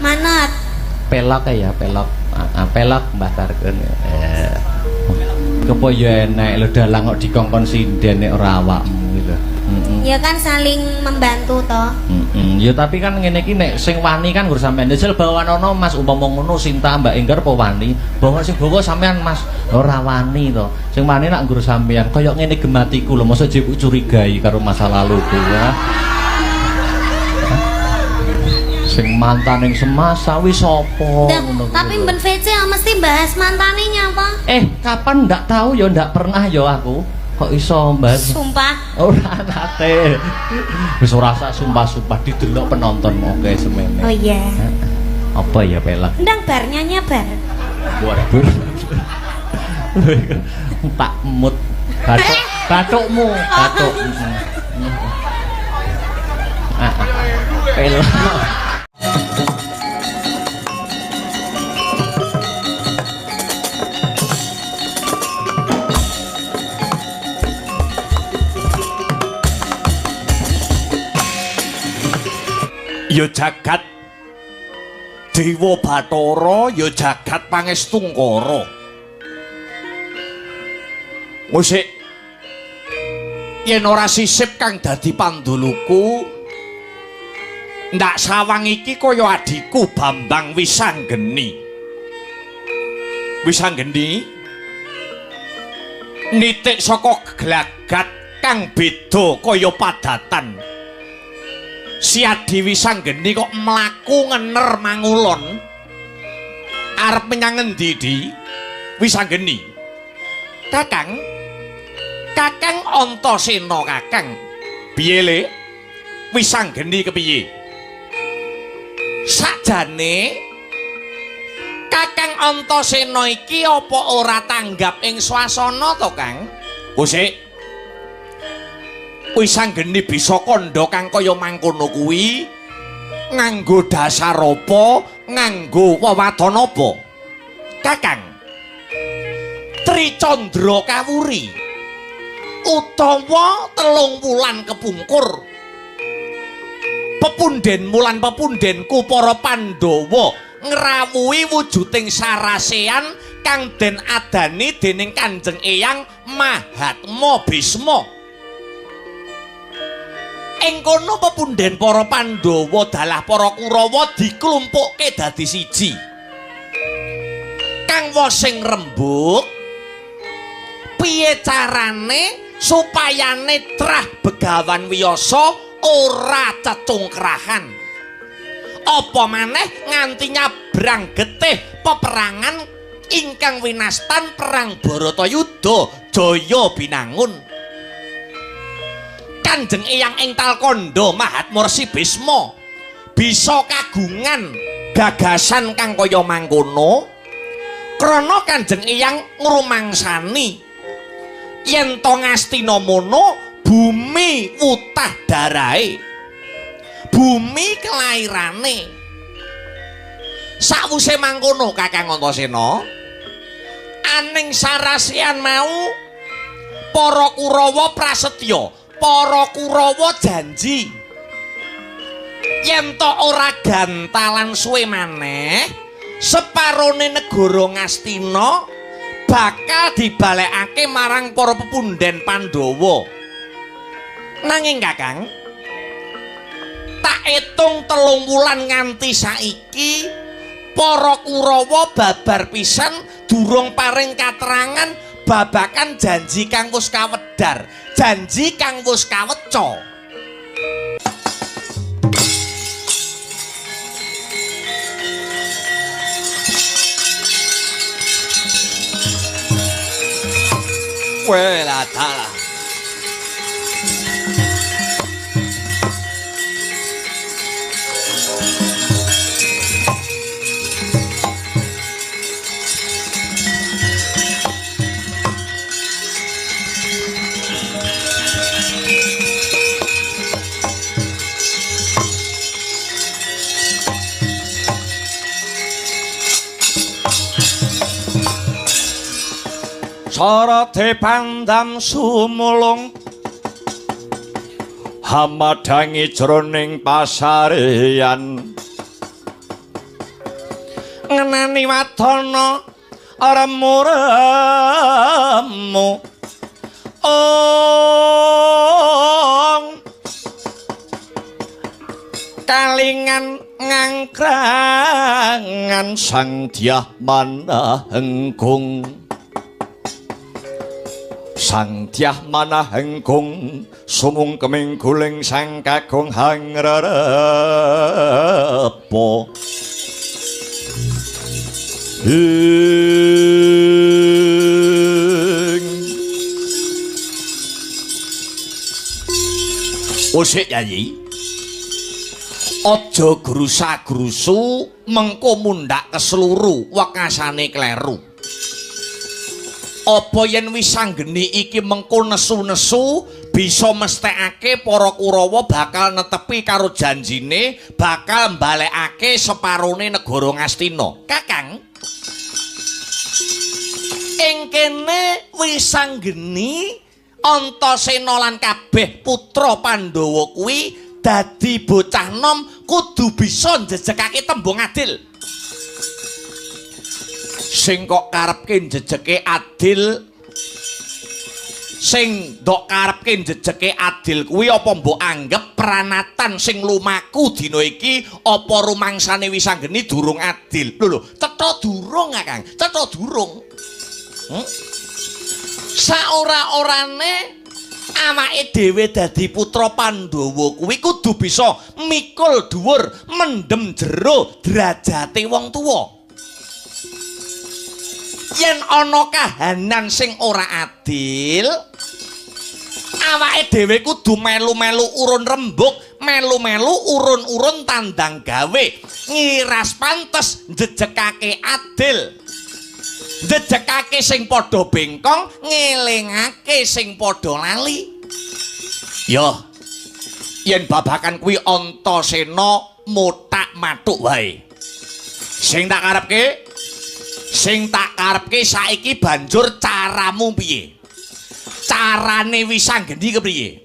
Manut. Pelok ya, pelok. Pelok Mbah Tarkun. Kepo ya enek lho dalang kok dikongkon sinden nek ora awakmu iki lho. Ya kan saling membantu toh. Ya tapi kan ngene iki nek sing wani kan nggur sampean. Jajal bawanono Mas umpama ngono Sinta Mbak Enggar apa wani? Bawa sing bawa sampean Mas ora wani to. Sing wani nak nggur sampean kaya ngene gematiku lho, mosok jek curigai karo masa laluku ya. Sing mantan ing semasa wis sapa ngono. Tapi ben VC mesti bahas mantane nyapa? Kapan ndak tahu ya, ndak pernah ya aku. Kok iso bahas? Sumpah. Ora nate. Wis ora sak sumpah-sumpah didelok penonton oke semene. Oh iya. Apa ya pelek? Ndang bar nyanyi bar. Waduh. Tak mut. Batuk, batukmu, batuk. Pelek. Ya jagat Dewa Bathara, ya jagat Pangestungkara. Musik yen ora sisip kang dadi panduluku, ndak sawang iki kaya adhiku Bambang Wisanggeni. Wisanggeni nitik saka gelagat kang beda kaya padatan. Si Adi Wisanggeni kok mlaku ngener mangulon arep menyang ngendi Di Wisanggeni? Kakang, Kakang Antasena Kakang. Piye le? Wisanggeni kepiye? Sakjane Kakang Antasena iki apa ora tanggap ing swasana to, Kang? Kusik. Wisanggeni bisa kandha kang kaya mangkono kuwi nganggo dasar apa, nganggo wewadon apa? Kakang Tricandra kawuri utawa 3 wulan kepungkur pepundhenmu lan pepundhenku para Pandhawa ngrawuhi wujuding sarasean kang den adani dening Kanjeng Eyang Mahatma Bisma. Ing kono pepundhen para Pandhawa dalah para Kurawa diklumpukke dadi siji. Kang wosing rembug piye carane supayane trah Begawan Wiyasa ora cecungkrahan. Apa maneh nganti nyabrang getih peperangan ingkang winastan perang Bharatayuda Jaya Binangun. Kanjeng Eyang ing Talkandha Mahatma Resi Bisma bisa kagungan gagasan kang kaya mangkono krana Kanjeng Eyang ngrumangsani yen to Ngastina mono bumi wutah darahe, bumi kelairane. Sakwise mangkono Kakang Antasena aning sarasean mau para Kurawa prasetya, para Kurawa janji yen to ora gantalan suwe maneh separone negara Ngastina bakal dibalekake marang para pepundhen Pandhawa. Nanging Kakang, tak etung 3 wulan nganti saiki para Kurawa babar pisan durung paring katerangan babakan janji kang wis kawedar, janji kang wis kaweca. Wela dalah. Sarate pandam sumulung hamadhangi jroning pasareyan. Ngenani wadana remu-remu. Ong kalingan ngangkrangan Sang Dyah Manahenggung. Sang Dyah Manahenggung sumung keming guling sang kakung hangrerepa. Ing Usik Yayi, aja grusa-grusu mengko mundhak kesluru wekasane kleru. Apa yen Wisanggeni iki mengko nesu-nesu bisa mesthekake para Kurawa bakal netepi karo janjine, bakal mbalekake separone negara Ngastina. Kakang, ing kene Wisanggeni Antasena lan kabeh putra Pandhawa kuwi dadi bocah nom kudu bisa njejekake tembung adil. Sing kok karepke njejeke adil, sing ndok karepke njejeke adil kuwi apa mbok anggep pranatan sing lumaku dina iki apa rumangsane Wisanggeni durung adil? Lho lho, cetha durung, Kakang, cetha durung. Saora-orane awake dhewe dadi putra Pandhawa kuwi kudu bisa mikul dhuwur, mendhem jero derajate wong tuwa. Yen ana kahanan sing ora adil, awake dhewe kudu melu-melu urun rembug, melu-melu urun-urun tandang gawe, ngiras pantes njejekake adil, njejekake sing padha bengkong, ngelingake sing padha lali. Yo, yen babakan kuwi Antasena motak matuk wae. Sing tak karepke, sing tak karepke saiki banjur caramu piye? Carane Wisanggeni kepriye?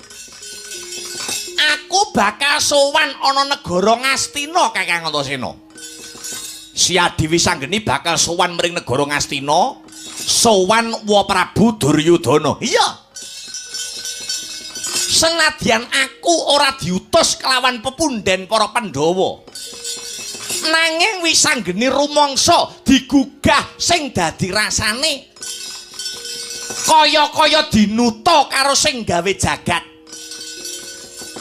Aku bakal sowan ana negara Ngastina, Kakang Antasena. Si Adi Wisanggeni bakal sowan mring negara Ngastina, sowan Wa Prabu Duryudana. Iya. Senadyan aku ora diutus kelawan pepunden para Pandhawa, nanging Wisanggeni rumangsa digugah sing dadi rasane kaya-kaya dinuta karo sing gawe jagat.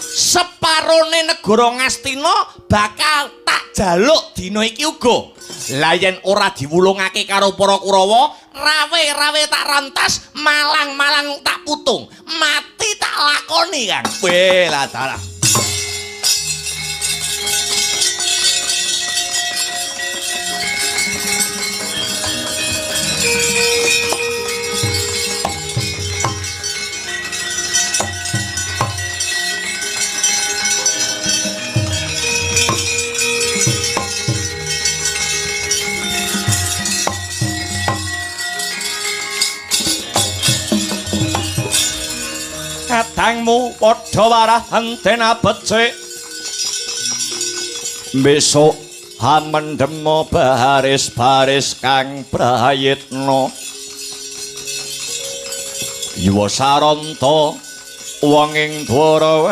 Separone negara Ngastina bakal tak jaluk dina iki uga. Lah yen ora diwulungake karo para Kurawa, rawe-rawe tak rantas, malang-malang tak putung, mati tak lakoni, Kang. Weh lah dalah. Kadangmu padha warah antena becik, besok hamendemo baris-baris kang prayitna. Yuwa saranta wong ing Dwarawati.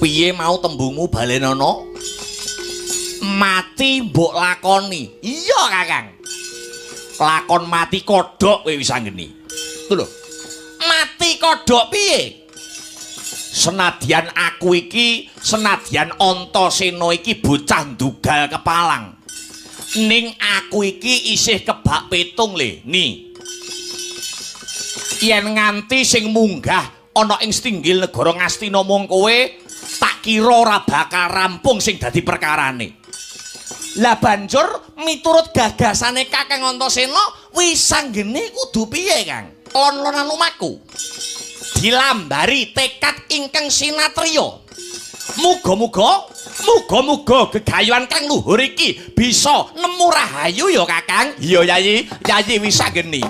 Piye mau tembungmu balenono? Mati mbok lakoni. Iya, Kakang. Lakon mati kodhok kowe Wisanggeni. Lho lho. Mati kodhok piye? Senadyan aku iki, senadyan Antasena iki bocah ndugal kepalang. Ning aku iki isih kebak petung le. Ni. Yen nganti sing munggah ana ing stinggil negara Ngastina mung kowe, tak kira ora bakal rampung sing dadi perkarane. Lah banjur miturut gagasane Kakang Antasena, Wisanggeni kudu piye, Kang? Lon-lonan lumaku. Dilambari tekad ingkang sinatriya. Muga-muga Muga-muga gegayuhan kang luhur iki bisa nemu rahayu ya Kakang. Iya Yayi, Yayi Wisanggeni.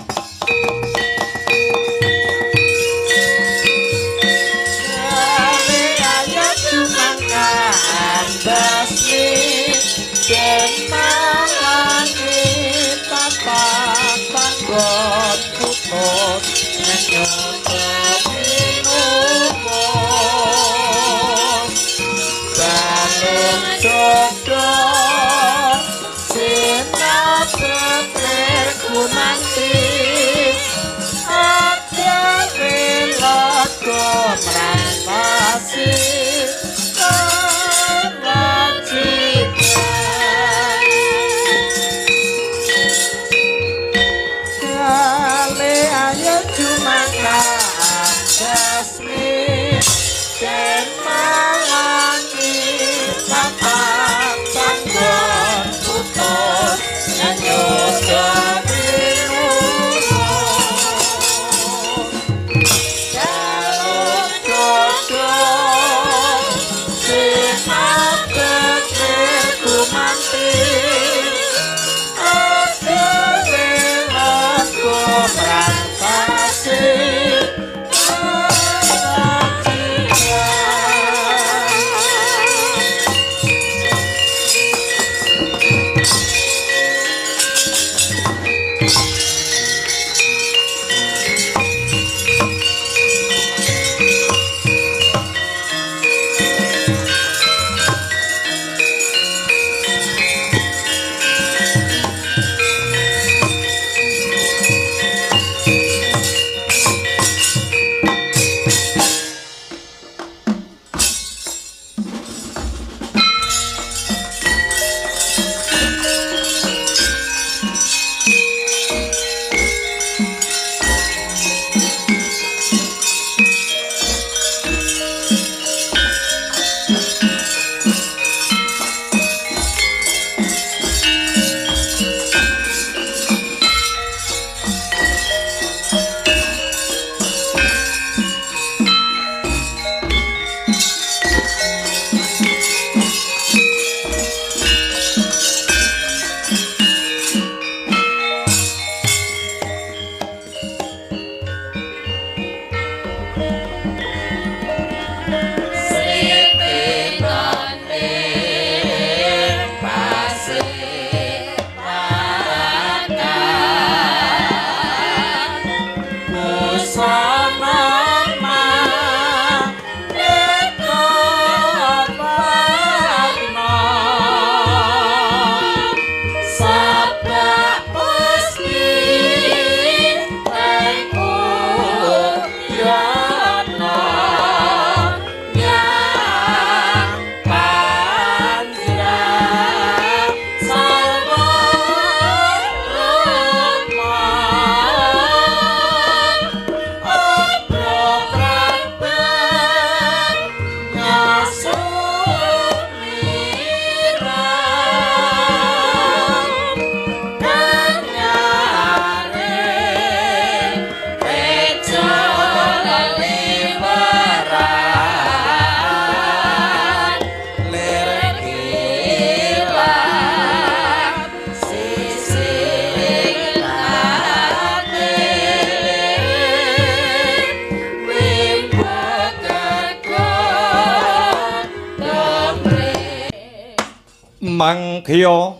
Mangkya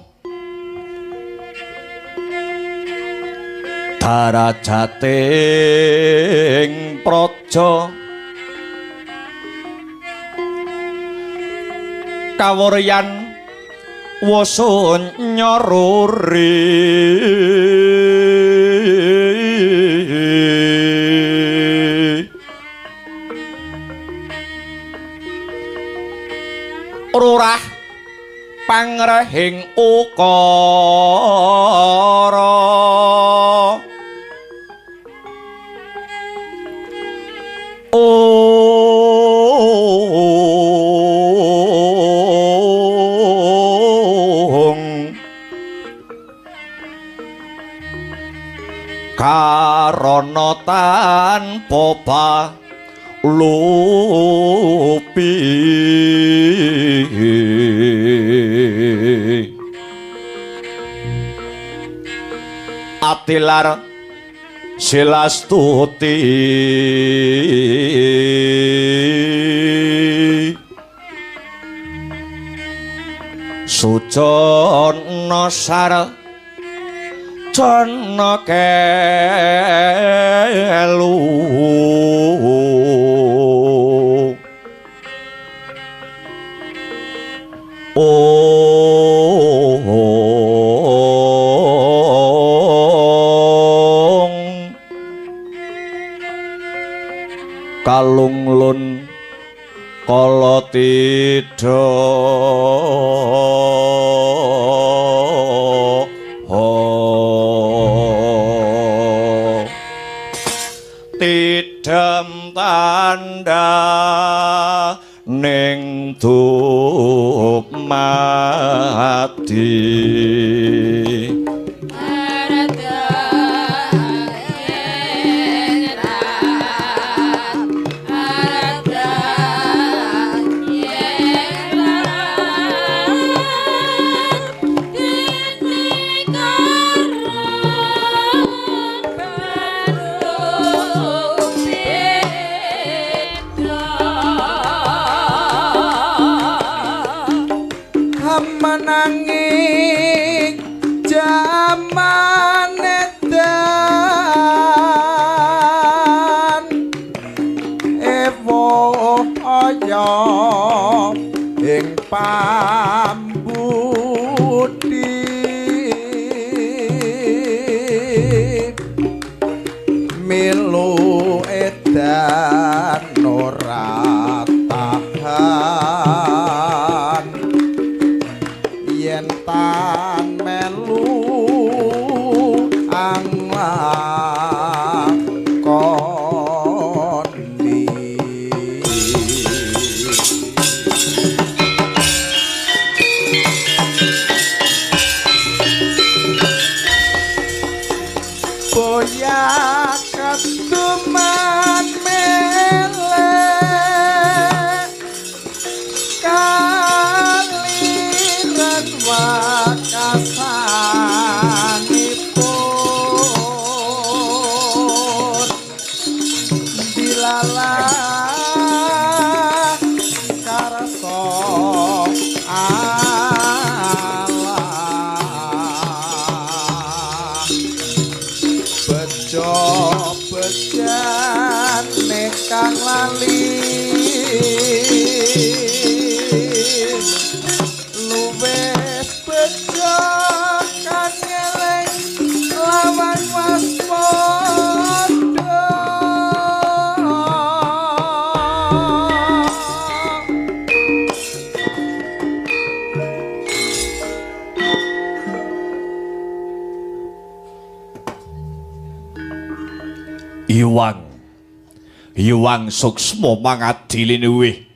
darajating praja kawuryan wasunya ruri rurah pangrehing ukara ong karana tanpa Lupi Atilar Silastuti Sujana sar jana kelu Ong kalunglun kala tidha tidhem tandha ning dumadi. Menanging jaman edan ewo aya ing pambudi milu edan ora tahan yen tan melu anglakoni. Boya keduman melek kaliran wakasanipun dilalah karsa Allah bejo bejane kang lali luwih bejo kang ngeling lawan waspada. Iwang Iwang suksma mangadili luwih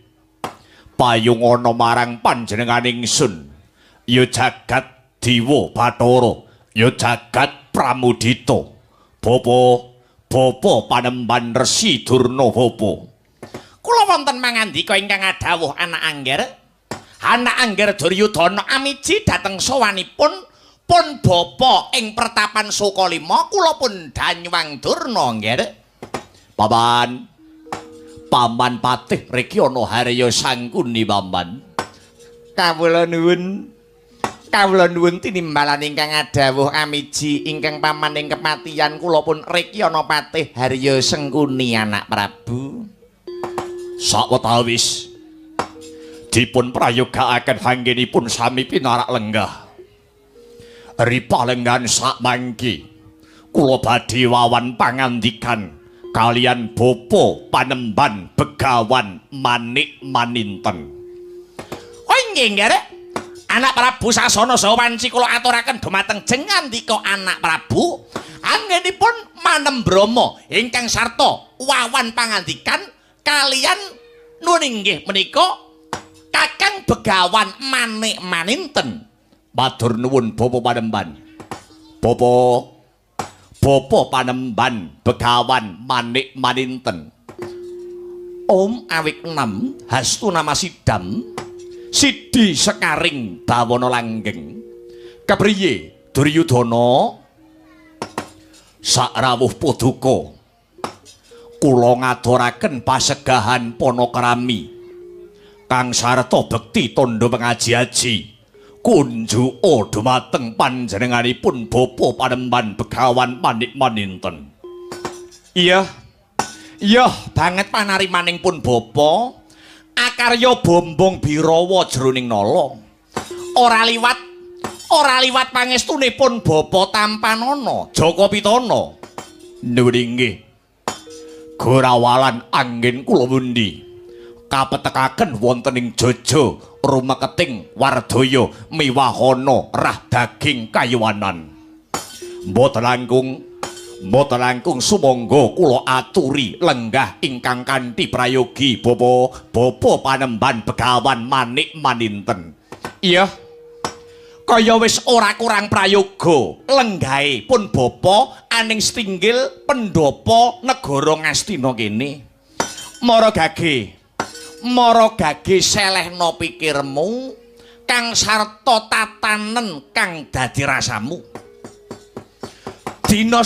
payung ana marang panjenengan ingsun ya jagat Dewa Bathara ya jagat Pramudita bapa bapa panemban Resi Durna bapa. Kula wonten mangandika ingkang adhawuh anak angger. Anak angger Duryudana amiji dhateng sowanipun pun bapa ing pertapan Sukalima kula pun danyuwang Durna nggih. Paman Paman Patih Rekyana Harya Sangkuni Paman. Kawula nuwun. Kawula nuwun tinimbalan ingkang adhawuh amiji ingkang paman ing kepatihan kula pun Rekyana Patih Harya Sengkuni anak Prabu. Sawetawis dipun prayogaaken anggenipun sami pinarak lenggah. Ripalenggan sakmangke kula badhe wawan pangandikan kalian bapa panemban Begawan Manik Maninten. Oh nggih nggih. Anak Prabu Sasana saha wanci kula aturaken dumateng jengandika anak Prabu anggenipun Manembrama ingkang sarta wawan pangandikan kalian nuwun inggih menika Kakang Begawan Manik Maninten. Matur nuwun bapa panemban. Bapa Bapa panemban Begawan Manik Maninten. Om awik enam hastu nama sidam sidi sekaring bawana langgeng. Kepriye Duryudana? Sakrawuh paduka kula ngaturaken pasegahan panakrami kang sarta bekti tandha pengaji-aji kunjuka dumateng panjenenganipun Bapa Panembahan Begawan Manik Maninten. Iya. Iya, banget panarimaning pun Bapa. Akarya bombong birawa jroning nala. Ora liwat pangestunipun Bapa tampanana Jaka Pitana. Nuwun inggih. Gorawalan anggen kula pundi kapetekaken wonten ing Jojo rumeketing wardaya miwahana rah daging kayuwanan. Mboten langkung sumangga kula aturi lenggah ingkang kanthi prayogi Bapa Panembahan Begawan Manik Maninten. Iya. Kaya wis ora kurang prayoga lenggahe pun Bapa aning setinggil pendhapa negara Ngastina kene. Mara gage selehna pikirmu kang sarta tatanen kang dadi rasamu. Dina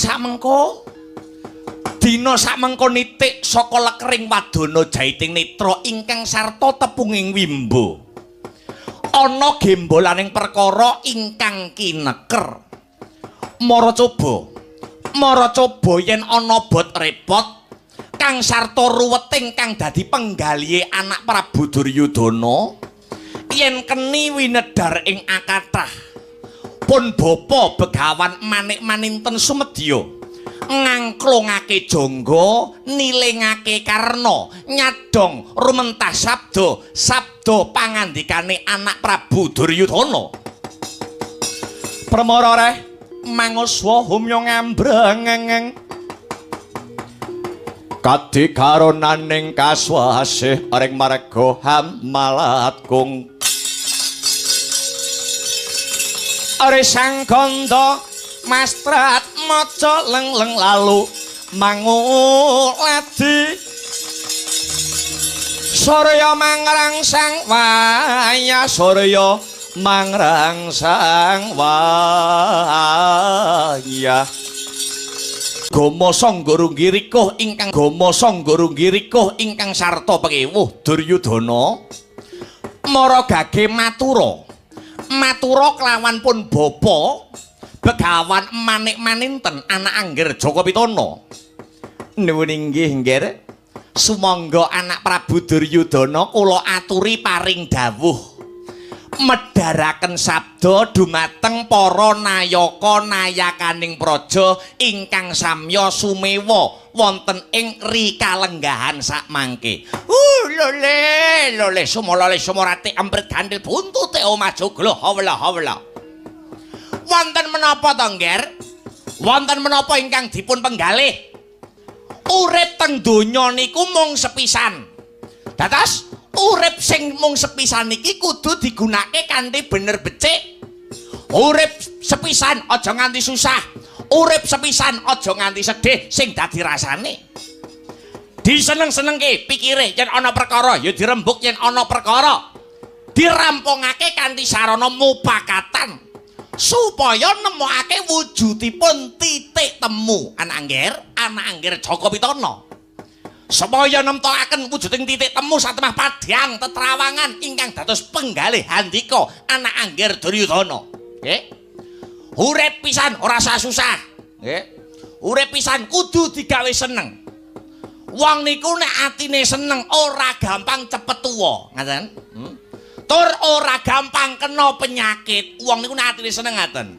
sakmengko nitik saka lekering wadana jaiting netra ingkang sarta tepunging wimbo. Ana gembolaning perkara ingkang kineker. Mara coba yen ana bot repot kang sarta ruweting kang dadi penggalihe anak Prabu Duryudana yen keni winedhar ing akathah. Pun Bapa Begawan Manik Maninten sumedya ngangklungake jangga, nilingake karna, nyadong rumentah sabda, sabda pangandikane anak Prabu Duryudana. Permara reh manguswa humya ngambrengeng kadikaronaning kaswasih ring marga hamalat kung. Are sang ganda mastrat maca leng-leng lalu manguladi surya mangrangsang waya surya mangrangsang waya. Gama sangga runggirikuh ingkang gama sangga runggirikuh ingkang sarta pekewuh Duryudana. Mara gage matura kelawan pun Bapa Begawan Manik Maninten anak angger Jaka Pitana. Nuwun inggih nggih. Sumangga anak Prabu Duryudana kula aturi paring dawuh medharaken sabda dumateng para nayaka nayakaning praja ingkang samya sumewa wonten ing rikalenggahan sakmangke. Lole lole sumolole sumorate emprit gandil buntute omah joglo hawla hawla. Wonten menapa to, Ngger? Wonten menapa ingkang dipun penggalih? Urip teng donya niku mung sepisan. Dados urip sing mung sepisan iki kudu digunakake kanthi bener becik. Urip sepisan aja nganti susah. Urip sepisan aja nganti sedih sing dadi rasane. Diseneng-senengke pikire yen ana perkara ya dirembuk, yen ana perkara dirampungake kanthi sarana mupakatan supaya nemokake wujudipun titik temu anak angger Jaka Pitana. Supaya nemtokaken wujuding titik temu satemah padhang tetrawangan ingkang dados penggalih handika anak angger Duryudana. Nggih. Urip pisan ora usah susah. Nggih. Urip pisan kudu digawe seneng. Wong niku nek atine seneng ora gampang cepet tuwa, ngaten? Tur ora gampang kena penyakit. Wong niku nek atine seneng ngaten.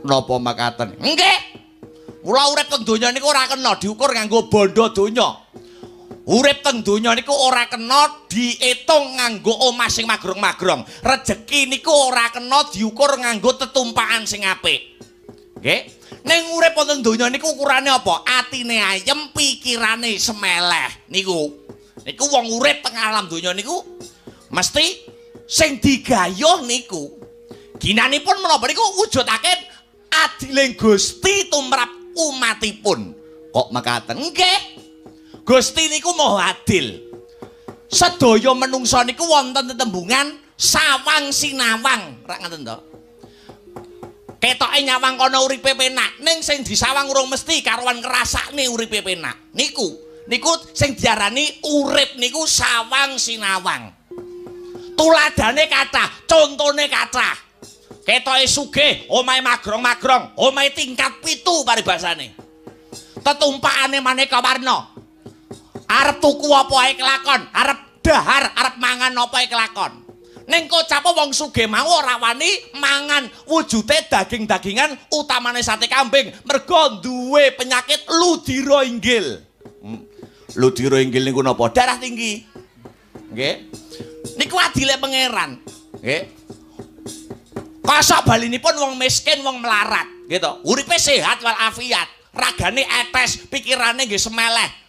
Napa makaten? Nggih. Mula urip teng donya niku ora kena diukur nganggo bondo donya. Urip teng donya niku ora kena diitung nganggo omah sing magrong-magrong. Rejeki niku ora kena diukur nganggo tetumpakan sing apik. Nggih. Ning urip wonten donya niku ukurane apa? Atine ayem, pikirane semeleh niku. Niku wong urip teng alam donya niku mesti sing digayuh niku. Ginanipun menapa niku wujudake adiling Gusti tumrap umatipun. Kok mekaten? Nggih. Gusti niku Maha Adil. Sedaya menungsa niku wonten tetembungan sawang sinawang, rak ngoten to. Ketoke nyawang kono uripe penak, ning sing disawang urung mesti karuan ngrasakne uripe penak. Niku, niku sing diarani urip niku sawang sinawang. Tuladane kathah, contone kathah. Ketoke sugih, omahe magrong-magrong, omahe tingkat 7 paribasane. Tetumpakane maneka warna. Arep tuku apa ae kelakon, arep dahar, arep mangan apa ae kelakon. Ning kocapo wong sugih mau ora wani mangan wujude daging-dagingan utamane sate kambing mergo duwe penyakit ludira inggil. Ludira inggil niku napa? Darah tinggi. Nggih. Niku adile pangeran. Nggih. Kosok balinipun wong miskin, wong melarat, gitu. Uripe sehat walafiat, ragane etes, pikirane nggih semeleh.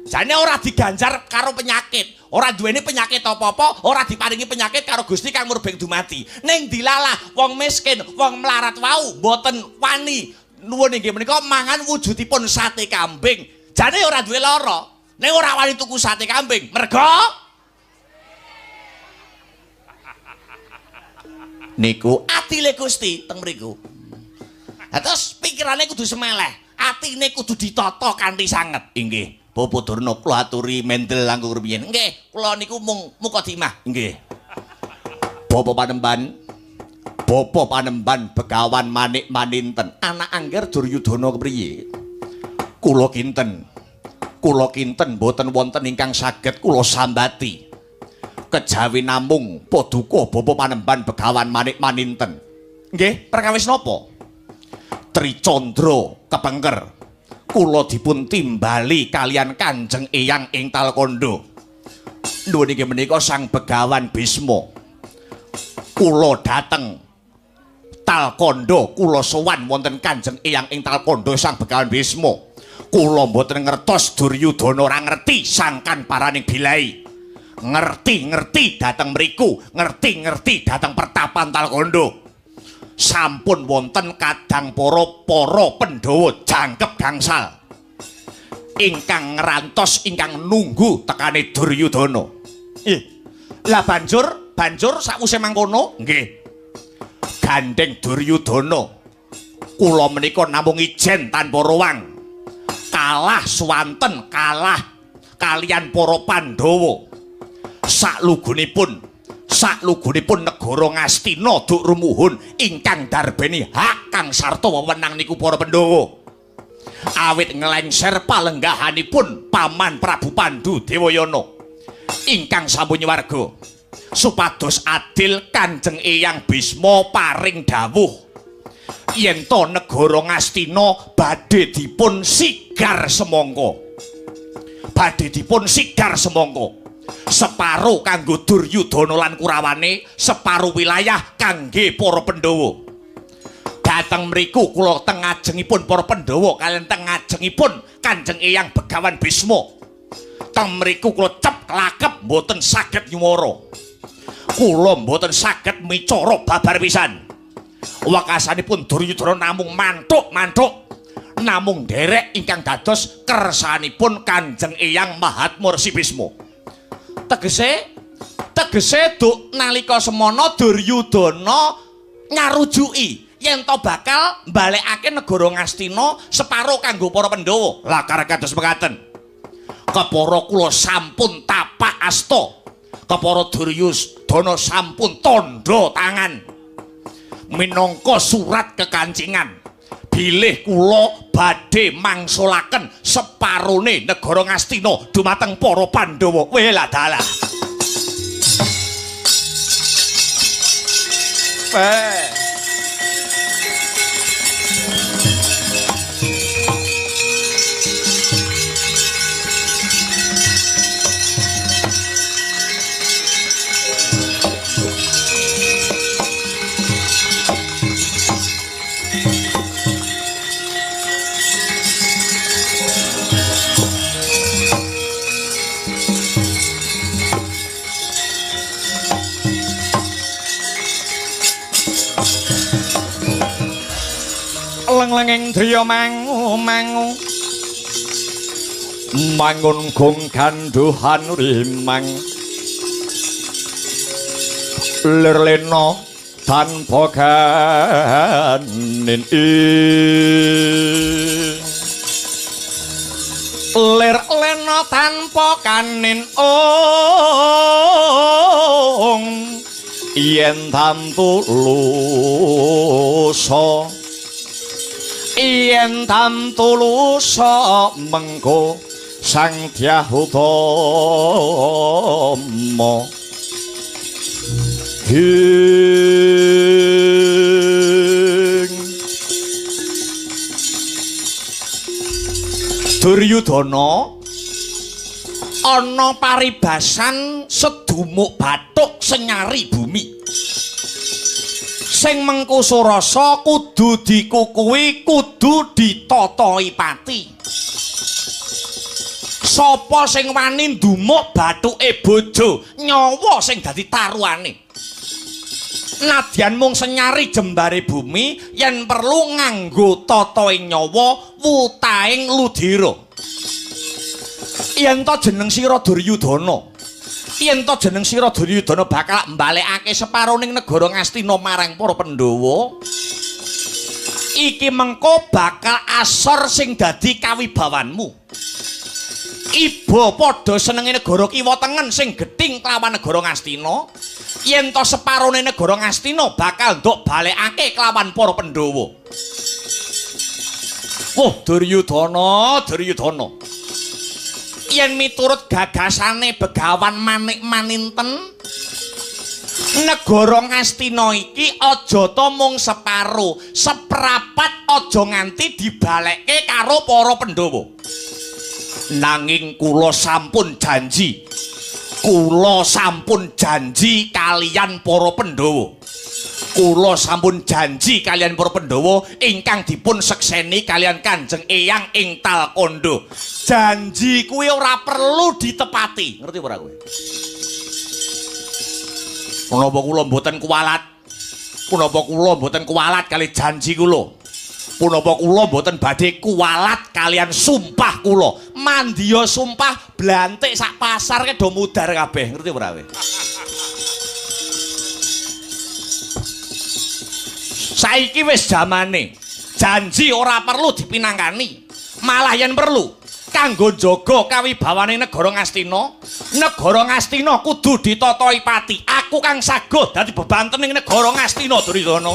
Jane ora diganjar karo penyakit, ora duweni penyakit apa-apa, ora diparingi penyakit karo Gusti kang murbeng dumadi. Ning dilalah wong miskin, wong melarat wau mboten wani nuwun inggih menika mangan wujudipun sate kambing. Jane ora duwe lara, ning ora wani tuku sate kambing. Mergo niku atile Gusti teng mriku. Lah terus pikirane kudu semeleh, atine kudu ditata kanthi sanget. Inggih. Bapak Durna kula aturi mendel langkung rumiyin. Nggih, kula niku mung mukadimah. Nggih. Bapak Panemban, Bapak Panemban Begawan Manik Maninten, anak angger Duryudana kepriye? Kula kinten. Kula kinten mboten wonten ingkang saged kula sambati. Kejawi namung paduka Bapak Panemban Begawan Manik Maninten. Nggih, perkawis napa? Tricandra kepengker. Kula dipun timbali kalian Kanjeng Eyang ing Talkandha. Nuwun inggih menika Sang Begawan Bisma. Kula dhateng Talkandha, kula sowan wonten Kanjeng Eyang ing Talkandha Sang Begawan Bisma. Kula mboten ngertos Duryudana ora ngerti sangkan paraning bilai. Ngerti-ngerti dhateng mriku, ngerti-ngerti dhateng pertapan Talkandha. Sampun wonten kadang para Pandhawa jangkep gangsal ingkang ngrantos ingkang nunggu tekane Duryudana. Lah banjur sakwise mangkono nggih gandeng Duryudana kula menika namung ijen tanpa ruang kalah swanten kalah kalian para Pandhawa. Saklugunipun negara Ngastina duk rumuhun ingkang darbeni hak kang sarta wewenang niku para Pandhawa. Awit nglengser palenggahanipun Paman Prabu Pandu Dewayana ingkang sampun nyuwarga supados adil Kanjeng Eyang Bisma paring dawuh yen to negara Ngastina badhe dipun sigar semangka. Badhe dipun sigar semangka. Separo kanggo Duryudana lan Kurawane, separo wilayah kangge para Pandhawa. Dhateng mriku kula teng ngajengipun para Pandhawa kaliyan teng ngajengipun Kanjeng Eyang Begawan Bisma. Teng mriku kula cep klakep mboten saged nyuwara. Kula mboten saged micara babar pisan. Wekasanipun Duryudana namung mantuk-mantuk, namung nderek ingkang dados kersanipun Kanjeng Eyang Mahatma Resi Bisma. Tegese duk nalika semana Duryudana nyarujuki yen to bakal mbalekake negara Ngastina separo kanggo para Pandhawa. Lakar kados mekaten. Kepara kula sampun tapak asta. Kepara Duryudana sampun tandha tangan. Minangka surat kekancingan. Bilih kula badhe mangsulaken separone negara Ngastina dumateng para Pandhawa. Welah dalah. Leng-lenging driya mangu-mangu Mangun gong ganduhan rimang lir lena tanpa ganin lir lena tanpa kanin ong yen tantu lusa yen tantu lusa mengko Sang Dyah Utama. Hing Duryudana ana paribasan sedumuk bathuk senyari bumi. Sing mengko surasa kudu dikukuhi, kudu ditatahi pati. Sapa sing wani ndumuk bathuke bojo, nyawa sing dadi taruhane. Nadyan mung senyari jembare bumi, yen perlu nganggo tataing nyawa wutahing ludira. Yen to jeneng sira Duryudana, yen to jeneng sira Duryudana bakal mbalekake separoning negara Ngastina marang para Pandhawa. Iki mengko bakal asor sing dadi kawibawanmu. Iba padha senenge negara kiwa tengen sing gething kelawan negara Ngastina. Yen to separone negara Ngastina bakal nduk balekake kelawan para Pandhawa. Wah, Duryudana, Duryudana. Yen miturut gagasane Begawan Manik Maninten, negara Ngastina iki aja ta mung separo, seprapat aja nganti dibalekke karo para Pandhawa. Nanging kula sampun janji, kula sampun janji kaliyan para Pandhawa. Kula sampun janji kaliyan para Pandhawa ingkang dipun sekseni kaliyan Kanjeng Eyang ing Talkondo. Janji kuwi ora perlu ditepati. Ngerti ora kowe? Punapa kula mboten kuwalat? Punapa kula mboten kuwalat kali janji kula? Punapa kula mboten badhe kuwalat kaliyan sumpah kula? Mandya sumpah blantik sak pasar ke do mudar kabeh. Ngerti ora kowe? Saiki wis jamane janji ora perlu dipinangkani, malah yen perlu kanggo njaga kawibawane negara Ngastina. Negara Ngastina kudu ditatahi pati. Aku kang saguh dadi bebantening negara Ngastina, Duryudana.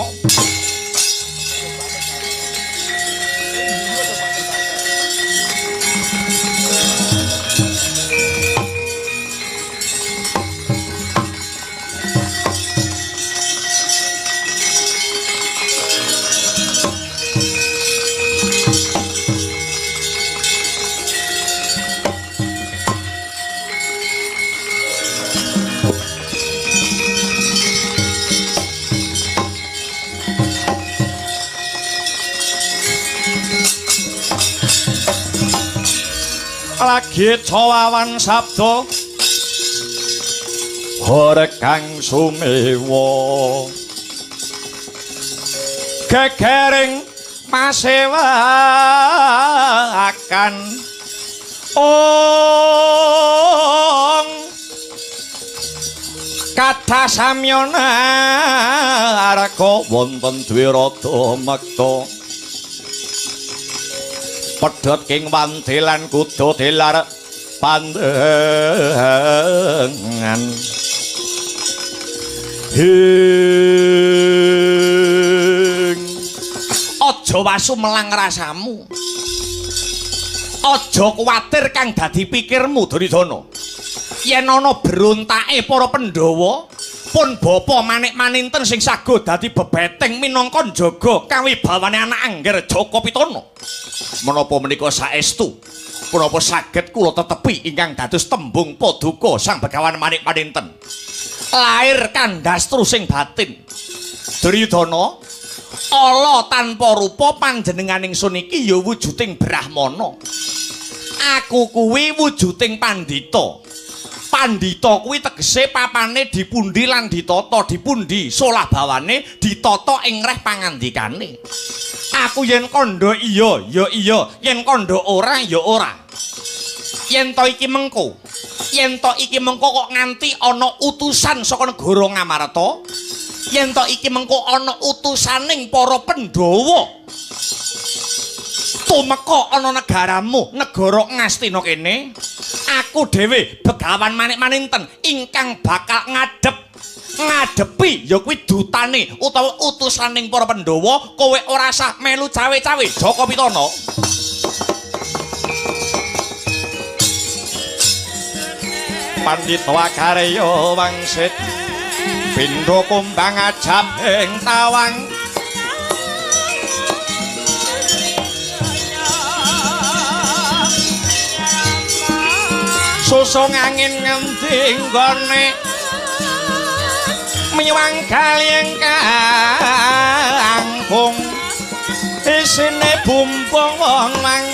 Lagi cawawan sabda hore kang sumewa gegering masewakan ong kathah samyana arka wonten Dwirada mekta pedhot king wanti lan kuda dilar pandengan. Hing aja wasu melang rasamu, aja kuwatir kang dadi pikirmu Duryudana. Yen ana berontake para Pandhawa, pun bapa Manik Maninten sing saguh dadi bebeteng minangka njaga kawibawane anak angger Jaka Pitana. Menapa menika saestu punapa saged kula tetepi ingkang dados tembung paduka Sang Begawan Manik Maninten. Lair kandhastru sing batin. Duryudana, ala tanpa rupa panjenenganing sun iki ya wujuding Brahmana. Aku kuwi wujuding pandhita. Pandhita kuwi tegese papane dipundi lan ditata dipundi, solah bawane ditata ing reh pangandikane. Aku yen kandha iya ya iya, yen kandha ora ya ora. Yen to iki mengko, yen to iki mengko kok nganti ana utusan saka negara Ngamarta, yen to iki mengko ana utusaning para Pandhawa tumeka ana negaramu, negara Ngastina kene, aku dhewe Begawan Manik Maninten ingkang bakal ngadepi ya kuwi dutane utawa utusaning para Pandhawa, kowe ora sah melu cawe-cawe Jaka Pitana. Pandhita Akarya wangsit pindha kumbang ajab ing tawang. Susung angin ngendi nggone miwang kalieng kangkung isine bumbung wong mang.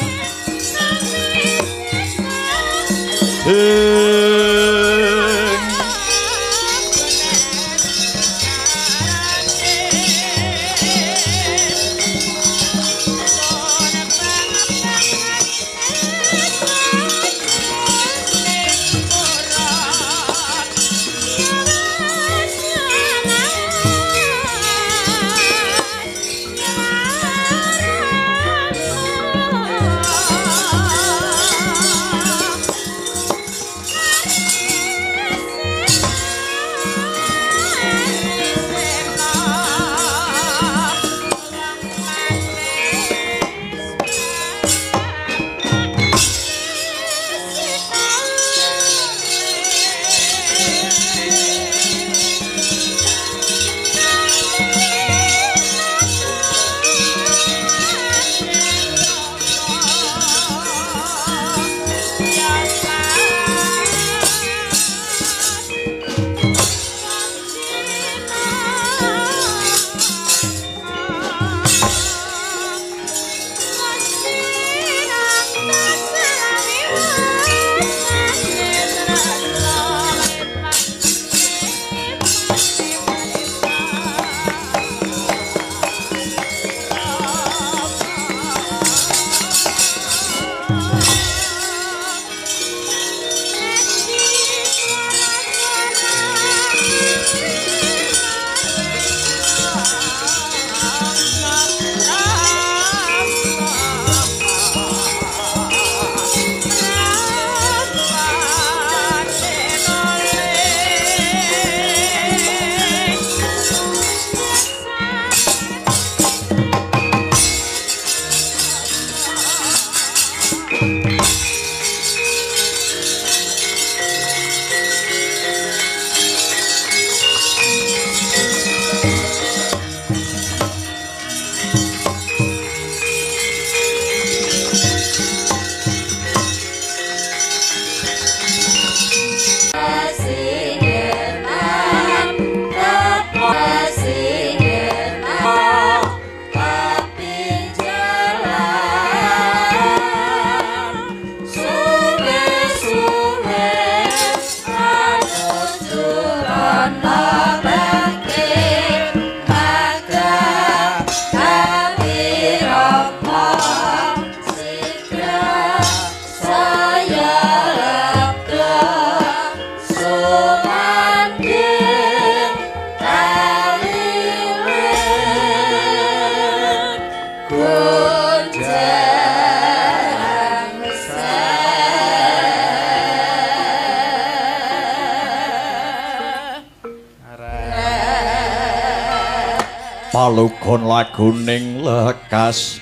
Palugon laguning lekas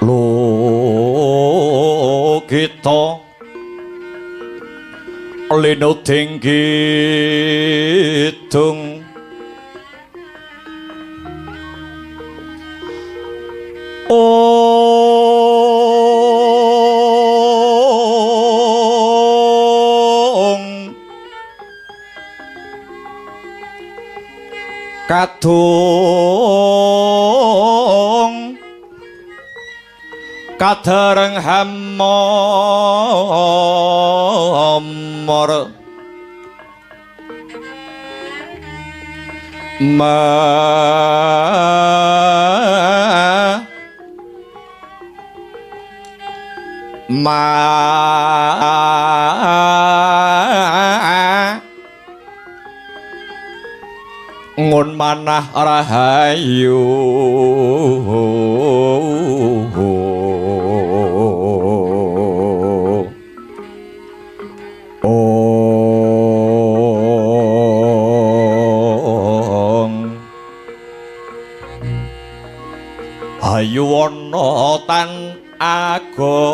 Logita linuding kidung Ong kadung kadereng hamor ma Ma ngun manah rahayu ong hayu wana tan agolong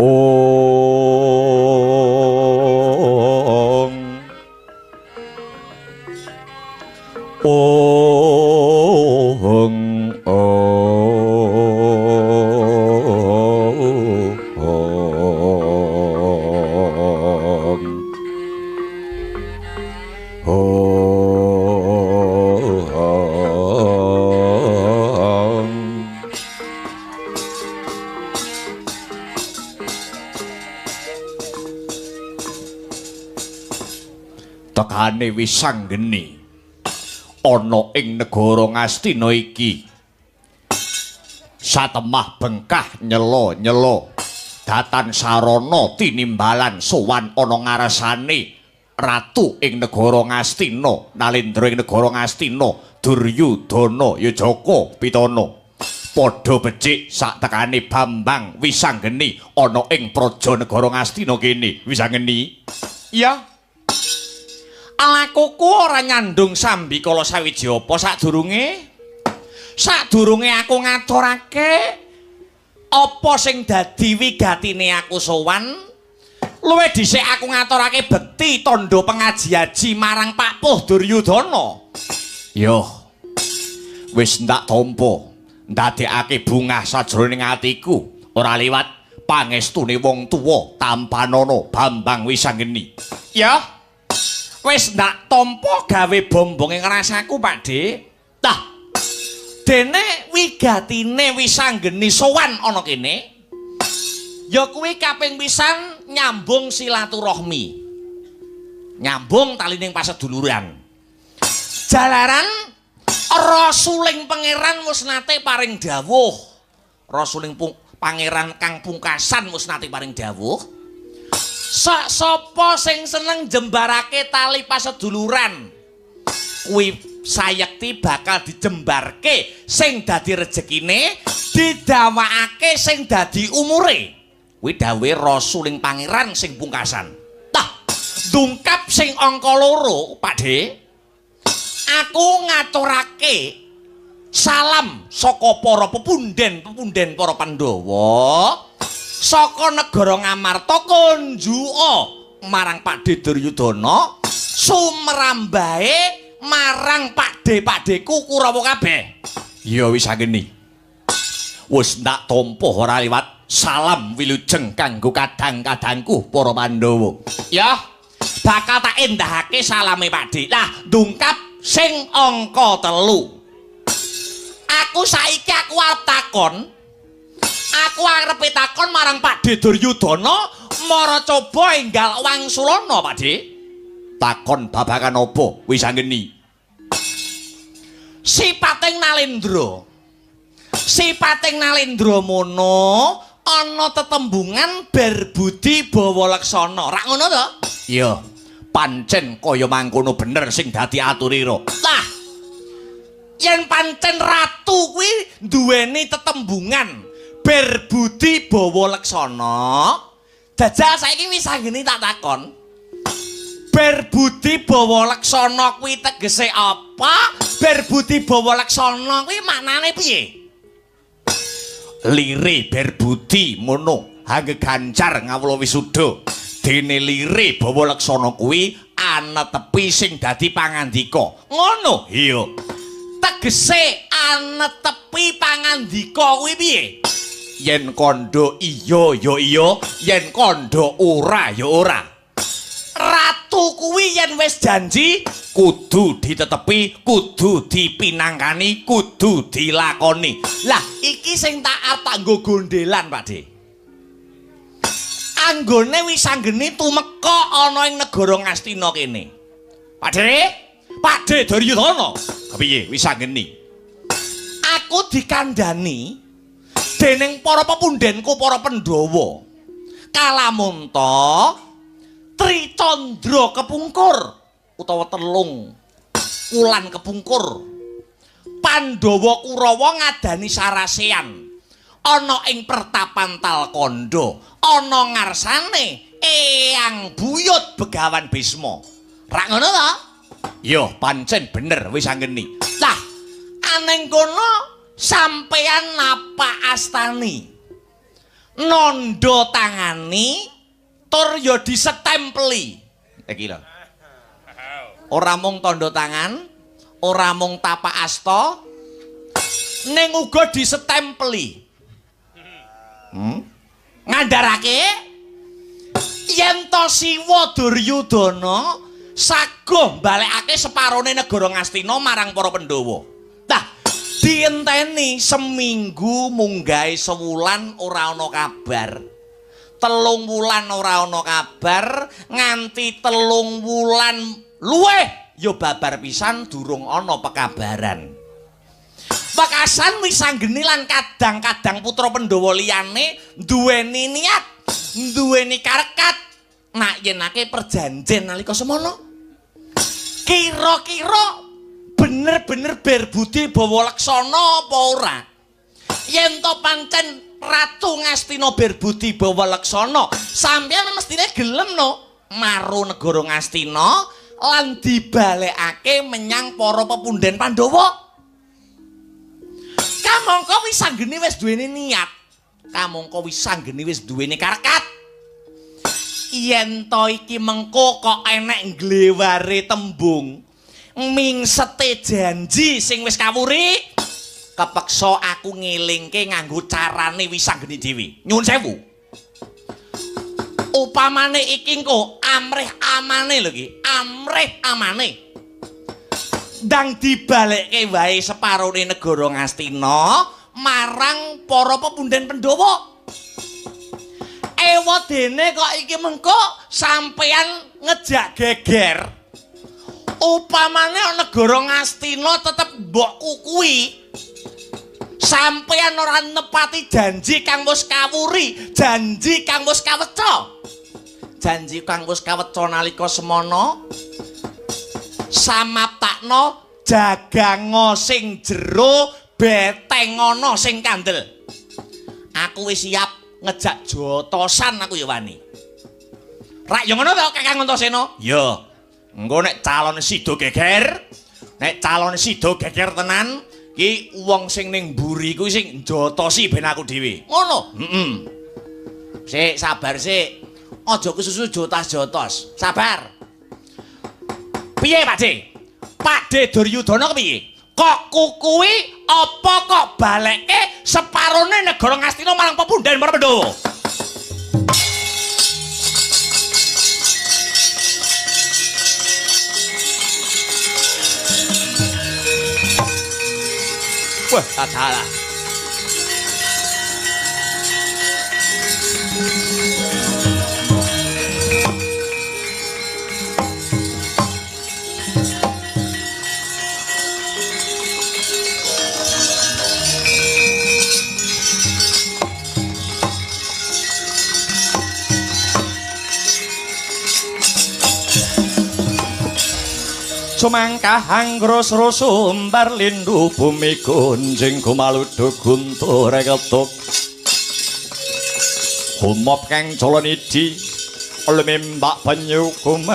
ong ong ong ong. Tekane Wisanggeni ana ing negara Ngastina iki satemah bengkah nyela-nyela datan sarana tinimbalan sowan ana ngarsane ratu ing negara Ngastina, Nalendra ing negara Ngastina, Duryudana Yajaka Pitana. Padha becik sak tekane Bambang Wisanggeni ana ing praja negara Ngastina kene. Wisanggeni. Iya. Lakuku ora nyandung sambikala sawiji apa sadurunge? Sadurunge aku ngaturake apa sing dadi wigatine aku sowan, luwih dhisik aku ngaturake bekti tandha pengaji-aji marang Pak Puh Duryudana. Yo. Wis ndak tampa ndadekake bungah sajroning atiku ora liwat pangestune wong tuwa tampanana Bambang Wisanggeni. Ya. Wis ndak tampa gawe bombonge ngrasaku, Pak De. Tah. Dene wigatine Wisanggeni sowan ana kene ya kuwi kaping pisan nyambung silaturahmi. Nyambung talining paseduluran. Jalaran Rasuling Pangeran wis nate paring dawuh. Rasuling Pangeran kang pungkasan wis nate paring dawuh. Sok sapa sing seneng jembarake tali paseduluran kuwi sayekti bakal dijembarke sing dadi rejekine, didawakake sing dadi umure. Kuwi dawuhe Rasuling Pangeran sing pungkasan. Tah, ndungkap sing angka 2, Pak De. Aku ngaturake salam saka para pepunden-pepunden para Pandhawa saka negara Ngamarta konjuka marang Pak De Duryudana, sumrambahe marang Pak De Pakdeku Kurawa kabeh. Ya Wisanggeni. Wis ndak tampa ora liwat salam wilujeng kanggo kadang-kadangku para Pandhawa. Ya, bakal tak endahake salame Pak De. Lah, ndungkap sing angka 3. Aku saiki aku arep takon. Aku arepe takon marang Pak De Duryudana, mara coba enggal wangsulana, Pak De. Takon babagan apa Wisanggeni? Sipating Nalendra. Sipating Nalendra mono ana tetembungan berbudi bawa laksana. Rak ngono to? Iya. Pancen kaya mangkono bener sing dadi aturira. Lah, yen pancen ratu kuwi duweni tetembungan berbudi bawa laksana, jajal saiki Wisanggeni tak takon. Berbudi bawa laksana kuwi tegese apa? Berbudi bawa laksana kuwi maknane piye? Lire berbudi mono hangge gancar ngawula wisuda. Dene lire bawa laksana kuwi anetepi sing dadi pangandika. Ngono? Iya. Tegese anetepi pangandika kuwi piye? Yen kandha iya ya iya, yen kandha ora ya ora. Ratu kuwi yen wis janji kudu ditetepi, kudu dipinangkani, kudu dilakoni. Lah iki sing tak arep tak nggo gondelan, Pak De. Anggone Wisanggeni tumeka ana ing negara Ngastina kene. Pak De, Pak De Duryudana. Kepiye Wisanggeni? Aku dikandhani dening para pepundhenku para Pandhawa. Kalamunta Tricandra kepungkur utawa telung wulan kepungkur. Pandhawa Kurawa ngadani sarasean ana ing pertapan Talkandha, ana ngarsane Eyang Buyut Begawan Bisma. Rak ngono ta? Ya, pancen bener wis anggeni. Lah, aneng kono sampeyan napak astani. Nandha tangani tur ya disetempeli. Iki lho. Ora mung tandha tangan, ora mung tapak asta, ning uga disetempeli. Ngandharake yen to Siwa Duryudana saguh mbalekake separone negara Ngastina marang para Pandhawa. Lah, dienteni seminggu munggahe sewulan ora ana kabar. 3 wulan ora ana kabar, nganti 3 wulan luwih ya babar pisan durung ana pekabaran. Wekasan wisanggeni lan kadang-kadang putra Pandhawa liyane duweni niat, duweni karekat nak yenake perjanjen nalika semono. Kira-kira bener-bener berbudi bawa laksana apa ora? Yen to pancen Ratu Ngastina berbudi bawa laksana, sampeyan mestine gelem no maru negara Ngastina lan dibalekake menyang para pepundhen Pandhawa. Kamangka wisanggeni wis duweni niat, kamangka wisanggeni wis duweni karekat. Yen to iki mengko kok enek ngleware tembung mingsete janji sing wis kawuri, kepeksa aku ngelingke nganggo carane wisanggeni dhewe. Nyuwun sewu. Upamane iki engko amrih amane lho iki, amrih amane. Ndang dibalekke wae separone negara Ngastina marang para pepundhen Pandhawa. Ewadene kok iki mengko sampeyan ngejak geger. Upamane negara Ngastina tetep mbok kukui. Sampeyan ora nepati janji kang wis kawuri, janji kang wis kaweca. Janji kang wis kaweca nalika semono samaptakno jagango sing jero, betengono sing kandel. Aku wis siap ngejak jotosan aku ya wani. Rak ya ngono to Kakang Antasena? Ya. Engko nek calon sida geger, nek calon sida geger tenan, ki wong sing ning mburi kuwi sing njotosi ben aku dhewe. Ngono. Heeh. Sik sabar sik. Aja kesusu jotas-jotos. Sabar. Piye Pak De? Pak De Duryudana kepiye? Kok kukuwi apa kok balekke separone negara Ngastina marang pepundhen para Pandhawa? Wah, tak salah. Sumangkah anggrus sumbar lindu bumi gunjing gumaluduk guntur ketuk humop kang colonidi lumimbak banyu kumambang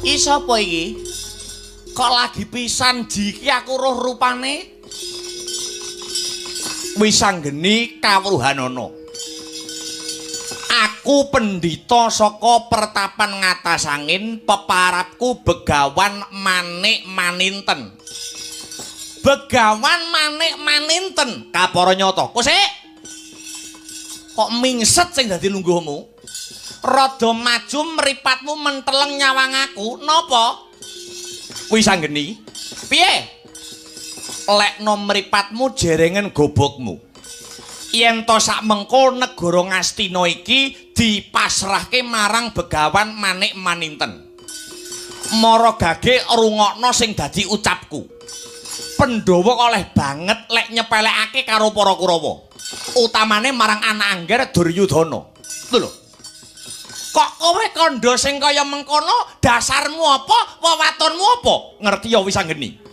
Iki sapa iki? Kok lagi pisan jiki aku roh rupane? Wisanggeni kawruhanana. Aku pendhita saka pertapan Ngatasangin, peparapku Begawan Manik Maninten. Begawan Manik Maninten kapara nyata. Kok sik? Kok mingset sing dadi lungguhmu? Rada maju mripatmu menteleng nyawang aku, napa? Wisanggeni, piye? Lekno mripatmu jerengen gobokmu. Yen to sak mengko negara Ngastina iki dipasrahke marang Begawan Manik Maninten. Mara gage rungokno sing dadi ucapku. Pandhawa oleh banget lek nyepelekake karo para Kurawa. Utamane marang anak angger Duryudana. Lho lho. Kok kowe kandha sing kaya mengkono, dasarmu apa, wewatonmu apa? Ngerti ya Wisanggeni.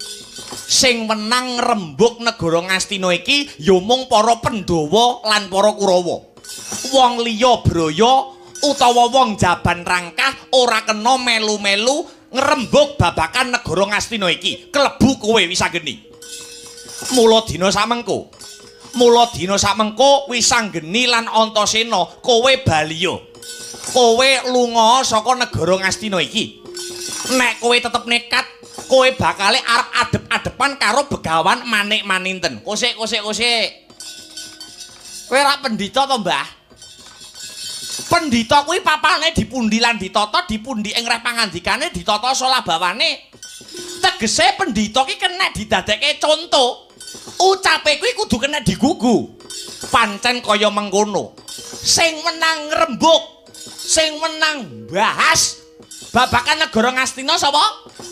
Sing menang ngrembug negara Ngastina iki ya mung para Pandhawa lan para Kurawa. Wong liya braya utawa wong jaban rangkah ora kena melu-melu ngrembug babakan negara Ngastina iki. Klebu kowe Wisanggeni. Mula dina samengko. Mula dina samengko Wisanggeni lan Antasena kowe baliya. Kowe lunga saka negara Ngastina iki. Nek kowe tetep nekat, kowe bakale arep adep-adepan karo Begawan Manik Maninten. Kosik kosik kosik. Kowe ora pendhita to, Mbah? Pendhita kuwi papane dipundi lan ditata, dipundi ing reh pangandikane, ditata solabawane. Tegese pendhita ki kena didadekke conto. Ucape kuwi kudu kena digugu. Pancen kaya mengkono. Sing menang ngrembug, sing menang bahas babakan negara Ngastina sapa?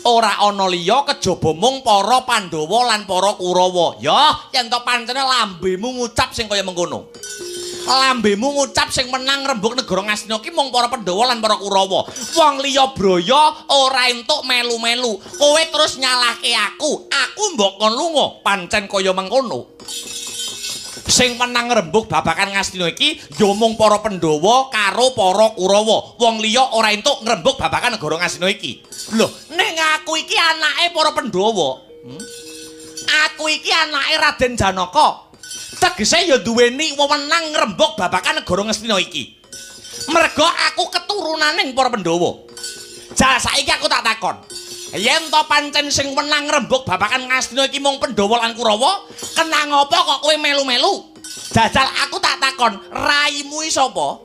Ora ana liya kejaba mung para Pandhawa lan para Kurawa. Ya, yen to pancene lambemu ngucap sing kaya mengkono. Lambemu ngucap sing menang ngrembug negara Ngastina ki mung para Pandhawa lan para Kurawa. Wong liya braya ora entuk melu-melu. Kowe terus nyalahke aku, aku mbok kon lunga, pancen kaya mengkono. Sing menang ngrembug babakan Ngastina iki ya mung para Pandhawa karo para Kurawa. Wong liya ora entuk ngrembug babakan negara Ngastina iki. Lho, ning aku iki anake para Pandhawa. Aku iki anake Raden Janaka. Tegese ya duweni wewenang ngrembug babakan negara Ngastina iki. Merga aku keturunaning para Pandhawa. Jal saiki aku tak takon. Yen to pancen sing menang ngrembug babakan Ngastina iki mung Pandhawa lan Kurawa, kenang apa kok kowe melu-melu? Jajal aku tak takon, raimu iki sapa?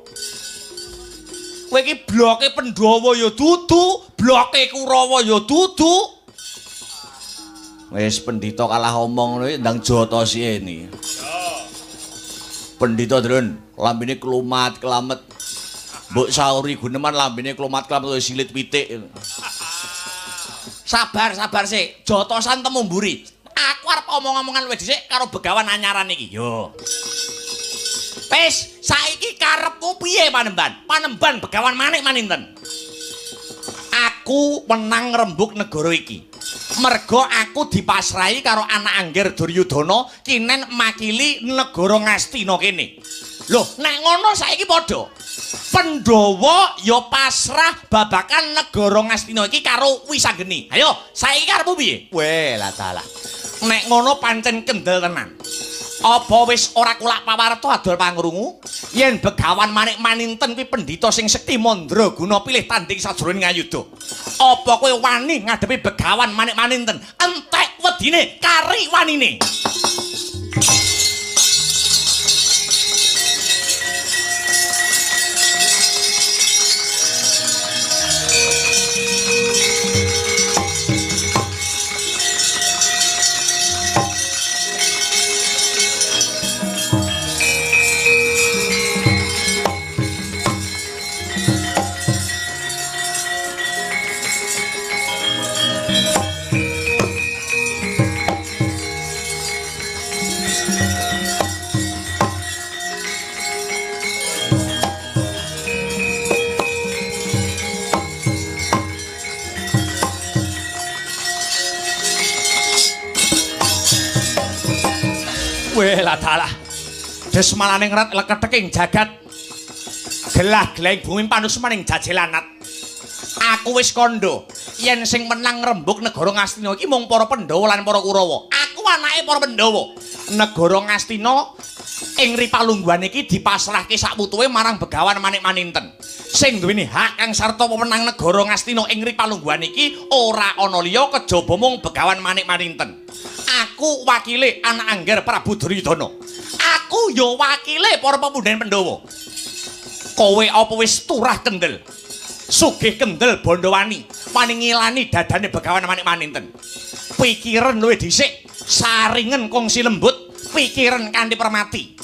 Kowe iki bloke Pandhawa ya dudu, bloke Kurawa ya dudu. Wis pendhita kalah omong ngono ndang jotosi ini. Pendhita drun, lambene klumat kelamet. Mbok sauri guneman lambene klumat kelamet silit pitik. Sabar, sabar sik. Jotosan temu mburi. Aku arep omong-omongan luwih dhisik karo begawan anyaran iki. Yo. Wis, saiki karepmu piye Panemban? Panemban Begawan Manik Maninten. Aku menang ngrembug negara iki. Merga aku dipasrahi karo anak angger Duryudana kinen makili negara Ngastina kene. Lho, nek ngono saiki padha. Pandhawa ya pasrah babakan negara Ngastina iki karo Wisanggeni. Ayo, saiki karepmu piye? Weh, lah dalah. Nek ngono pancen kendel tenan. Apa wis ora kulak pawarta adol pangrungu yen Begawan Manik Maninten kuwi pendhita sing sekti mandraguna pilih tanding sajroning ngayuda? Apa kowe wani ngadepi Begawan Manik Maninten? Entek wedine kari wanine. Weh lah dalah. Desmalane ngrat leketeking jagat. Gelah-gelahing bumi panusmaning jajelanat. Aku wis kandha yen sing menang ngrembug negara Ngastina iki mung para Pandhawa lan para Kurawa. Aku anake para Pandhawa. Negara Ngastina ing ripalungguhan iki dipasrahke sakwutuhe marang Begawan Manik Maninten. Sing duweni hak kang sarta wewenang negara Ngastina ing ripalungguhan iki ora ana liya kejaba mung Begawan Manik Maninten. Aku wakile anak angger Prabu Duryudana. Aku ya wakile para pepundhen Pandhawa. Kowe apa wis turah kendel? Sugih kendel Bandhawani, wani ngilani dadane Begawan Manik Maninten. Pikiran luwih dhisik, saringen kongsi lembut, pikiran kanthi permati.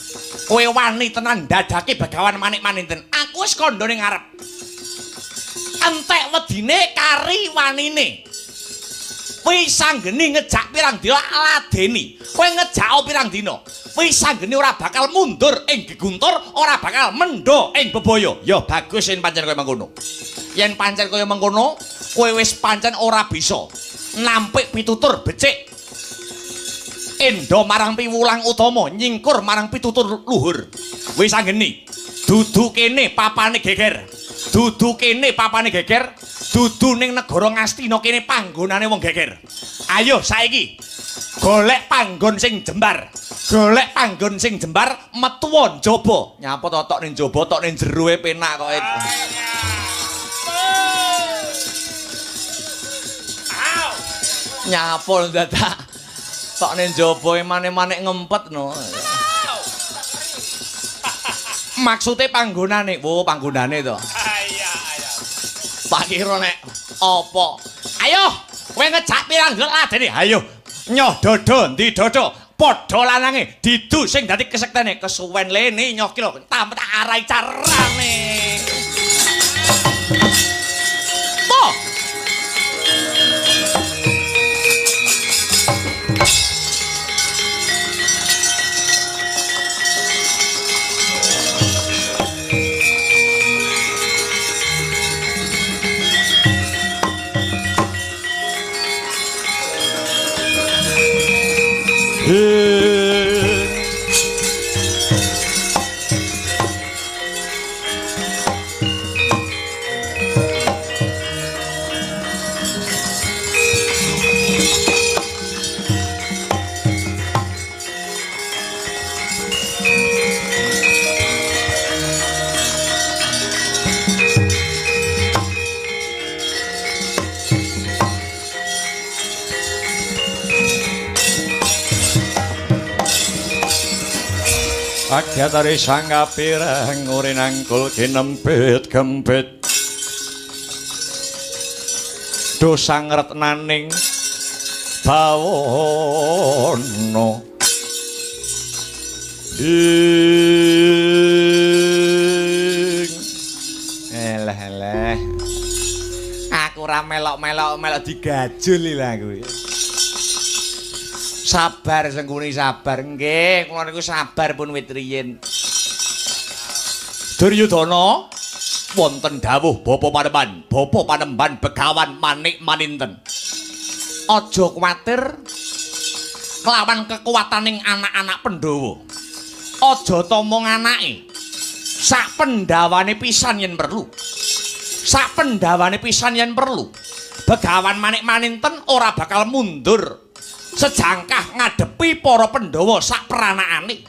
Kowe wani tenan dadake Begawan Manik Maninten. Aku wis kandha ning ngarep. Entek wedine kari wanine. Wisanggeni ngejak pirang dina ladeni. Kowe ngejak pirang dina. Wisanggeni ora bakal mundur ing geguntur, ora bakal mendho ing bebaya. Ya bagus yen pancen kaya mengkono. Yen pancen kaya mengkono, kowe wis pancen ora bisa nampik pitutur becik. Endo marang piwulang utama, nyingkur marang pitutur luhur. Wisanggeni dudu kene papane geger. Dudu kene papane geger. Dudu ning negara Ngastina kene panggonane wong geger. Ayo saiki golek panggon sing jembar. Golek panggon sing jembar metuwa njaba. Nyapa to tok ning njaba tok ning jeroe penak kok. Nyapa dadak tok ning njaba emane-mane ngempet no. Maksude panggonane, wo panggonane to. Tak kira nek apa. Ayo, kowe ngejak pirang dina ladene. Ayo, nyoh dodo ndi dodo. Padha lanange didu sing dadi kesektene kesuwen lene nyoh ki lho. Tak arai carane. Po. Agyatari sang kapireng urinangkul kinempit gempit dosang retnaning bawono ing eleh eleh aku ora melok-melok melok digajul lha aku. Sabar Sengkuni sabar nggih kula niku sabar pun wit riyin. Duryudana wonten dawuh Bapak Panembahan, Bapak Panembahan Begawan Manik Maninten. Aja kuwatir kelawan kekuataning anak-anak Pandhawa. Aja tomong anake. Sak pendhawane pisan yen perlu. Sak pendhawane pisan yen perlu. Begawan Manik Maninten ora bakal mundur sejangkah ngadepi para Pandhawa sak peranakane.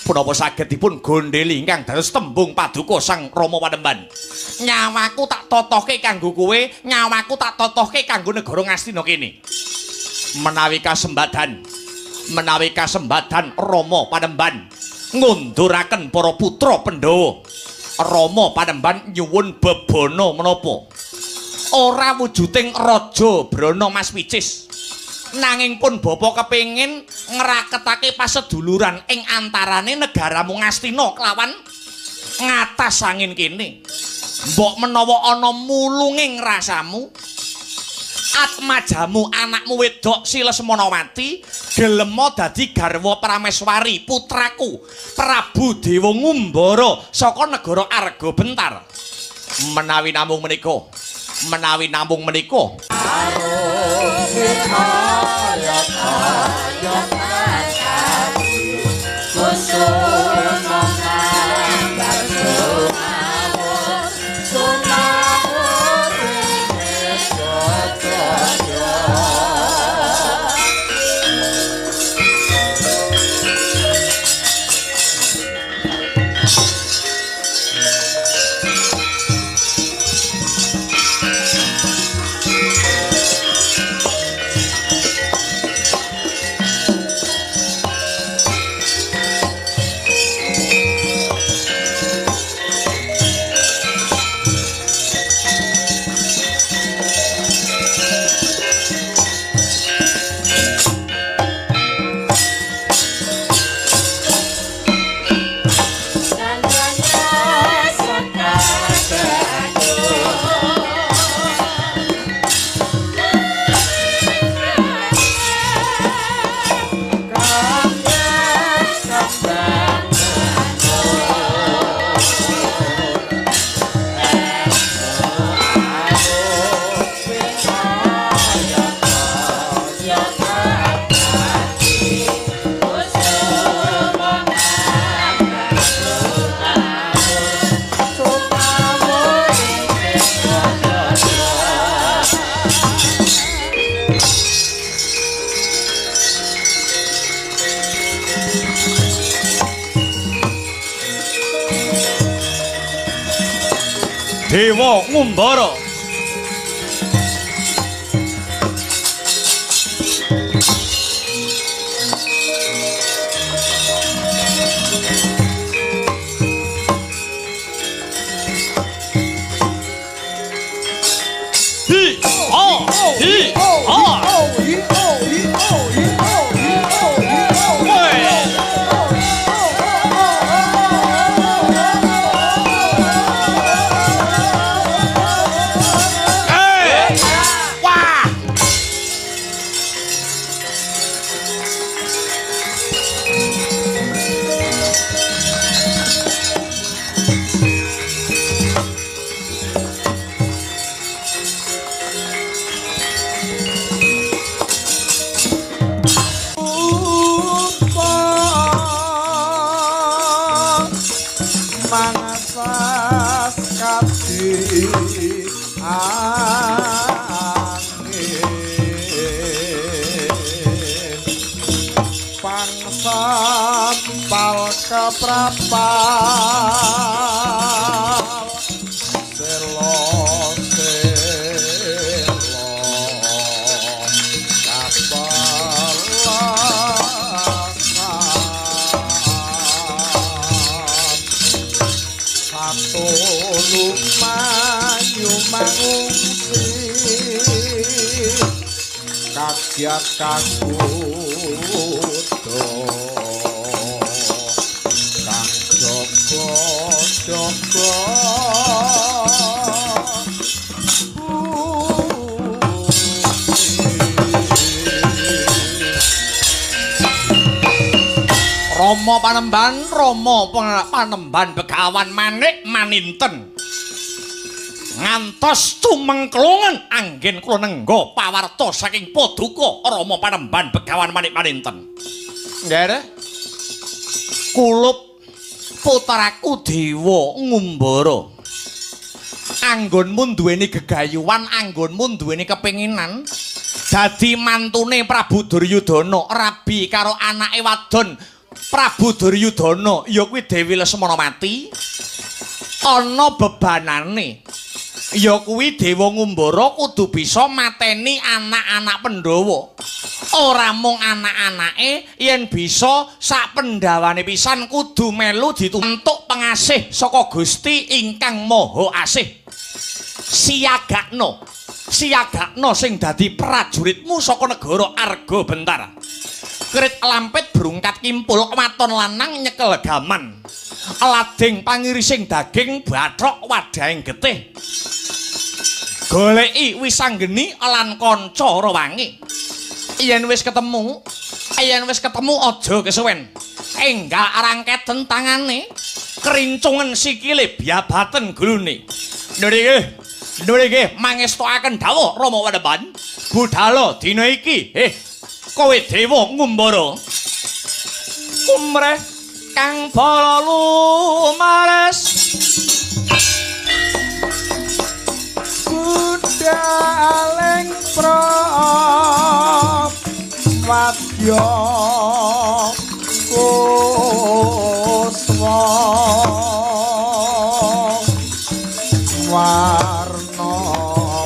Punapa saged dipun gondheli ingkang dados tembung paduka Sang Rama Panembahan. Nyawaku tak totohke kanggo kowe, nyawaku tak totohke kanggo negara Ngastina kene. Menawi kasembadan Rama Panembahan ngunduraken para putra Pandhawa. Rama Panembahan nyuwun bebana menapa? Ora wujuding raja Brana Mas Wicis. Nanging pun bapa kepengin ngraketake paseduluran ing antarane negaramu Ngastina kelawan ngatas angin kene. Mbok menawa ana mulunging rasamu, atmajamu anakmu wedok Si Lesmanawati gelema dadi garwa Prameswari putraku Prabu Dewa Ngumbara saka negara Arga Bentar. Menawi namung menika Dewa Ngumbara. Hi ho hi ho. Hi ho hi ho hi ho hi ho hi ho. Wah. Mangasas kadi angin pangsampal keprapal selo selo kapelasan satu lumayu mangungsi kagiat kakudo kang jaga jaga Rama Panembahan, Rama Panembahan Begawan Manik Maninten. Ngantos tumengklungan anggen kula nengga pawarta saking paduka Rama Panembahan Begawan Manik Maninten. Nggih. Kulup putraku Dewa Ngumbara. Anggonmu duweni gegayuhan, anggonmu duweni kepinginan dadi mantune Prabu Duryudana, rabi karo anake wadon Prabu Duryudana ya kuwi Dewi Lesmana mati ana bebanane ya kuwi Dewa Ngumbara kudu bisa mateni anak-anak Pandhawa. Ora mung anak-anake yen bisa sak pendhawane pisan kudu melu dituntut pengasih saka Gusti ingkang Maha Asih. Siagakno, siagakno sing dadi prajuritmu saka negara Arga Bentara. Krit lampit brungkat kimpul waton lanang nyekel gaman. Lading pangirising daging bathok wadahing getih. Goleki wisanggeni lan kanca rewangi. Yen wis ketemu, yen wis ketemu aja kesuwen. Enggal rangketen tangane, krincungen sikile biabaten gulune. Nggih, nggih mangestokaken dawuh Rama Panembahan. Budhala dina iki, kowe Dewa Ngumbara. Kumreh kang bala lumares budhaling prap wadya kuswa warna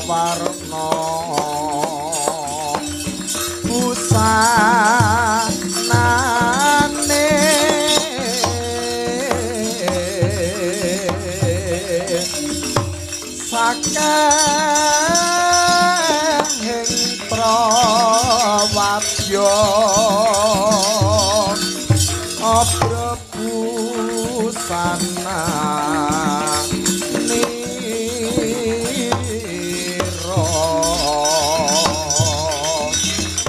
warna busanane sakehing prawadya abrebusana.